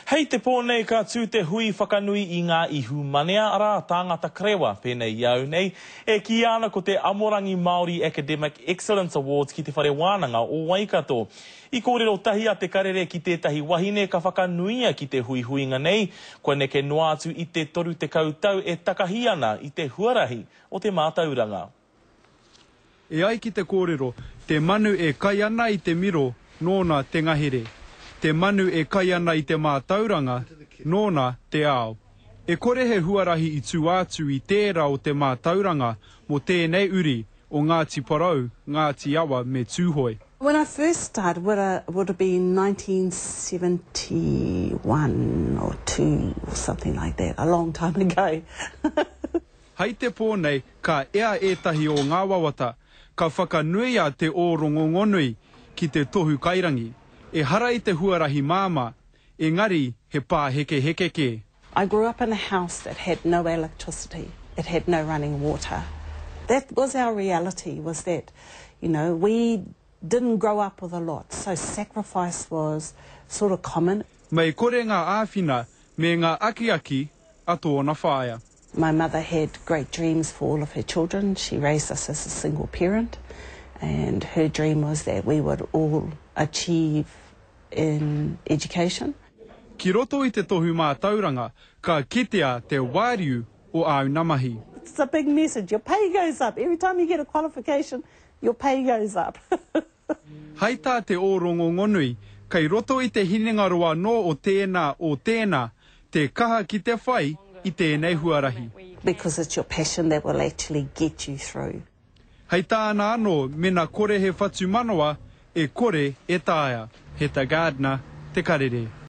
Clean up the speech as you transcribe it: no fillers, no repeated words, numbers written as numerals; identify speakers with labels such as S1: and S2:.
S1: Hei te pō nei ka tū te hui whakanui i ngā ihumanea, arā, tāngata karewa, pēnei i a au nei, e kīia ana ko te Amorangi Māori Academic Excellence Awards ki Te Whare Wānanga o Waikato. I kōrero tahi a Te Karere ki tētahi wahine ka whakanuia ki te huihuinga nei, kua neke noa atu i te 30 tau e takahi ana i te huarahi o te mātauranga.
S2: E ai ki te kōrero, te manu e kai ana i te miro, nōna te ngahere. Te manu e kai ana i te mātauranga, nōna te ao. E kore he huarahi i tua atu i tērā o te mātauranga mō tēnei uri o Ngāti Porou, Ngāti Awa me Tūhoe.
S3: When I first started would would have been 1971 or two or something like that, a long time ago.
S2: Hei te pō nei ka ea ētahi o ngā wawata, ka whakanuia te ōrongongonui ki te tohu kairangi. Ehara i te huarahi māmā, engari he pāhekeheke kē.
S3: I grew up in a house that had no electricity, it had no running water. That was our reality was that, you know, we didn't grow up with a lot, so sacrifice was sort of common.
S2: Mei kore ngā āwhina me ngā akiaki a tōna whaea.
S3: My mother had great dreams for all of her children, she raised us as a single parent and her dream was that we would all achieve in education.
S2: Ki roto i te tohu mātauranga, ka kitea te wāriu o āu namahi.
S3: It's a big message, your pay goes up, every time you get a qualification, your pay goes up.
S2: Hai tā Te Ōrongongonui, kei roto i te hinengaro anō o tēnā, o tēnā, te kaha ki te whai i tēnei huarahi.
S3: Because it's your passion that will actually get you through.
S2: Hei tāna anō, mena kore he whatumanawa, e kore e taea. Heta Gardner, Te Karere.